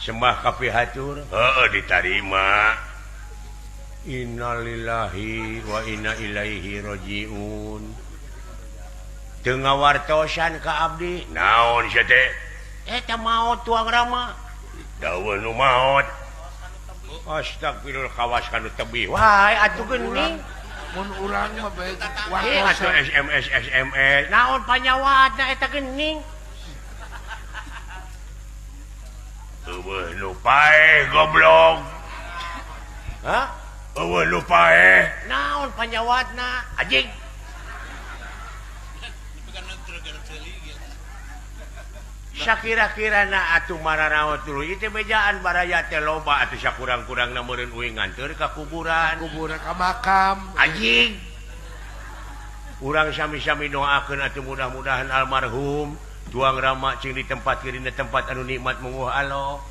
Sembah kapihatur heueuh ditarima. Innalillahi wa inna ilaihi rajiun. Teu ngawartosan ka abdi. Naon sia teh? Eta maot tuang Rama. Daweun nu maot. Astagfirullah kawas kanu tebih. Wae atuh geuning. Mun urang mah bae atuh SMS SMS. Naon panyawadna eta geuning? Eueuh nu paeh goblok. Hah? Eueuh nu paeh. Naon panyawadna? Anjing. Sakira-kira na atuh mararaot dulu ieu teh bejaan baraya teh loba atuh sakurang-kurangna meureun uing nganteur ka kuburan. Kuburan ka makam. Anjing. Urang sami-sami doakeun atuh mudah-mudahan almarhum tuang Rama cing di tempat dina tempat anu nikmat munguh Allah.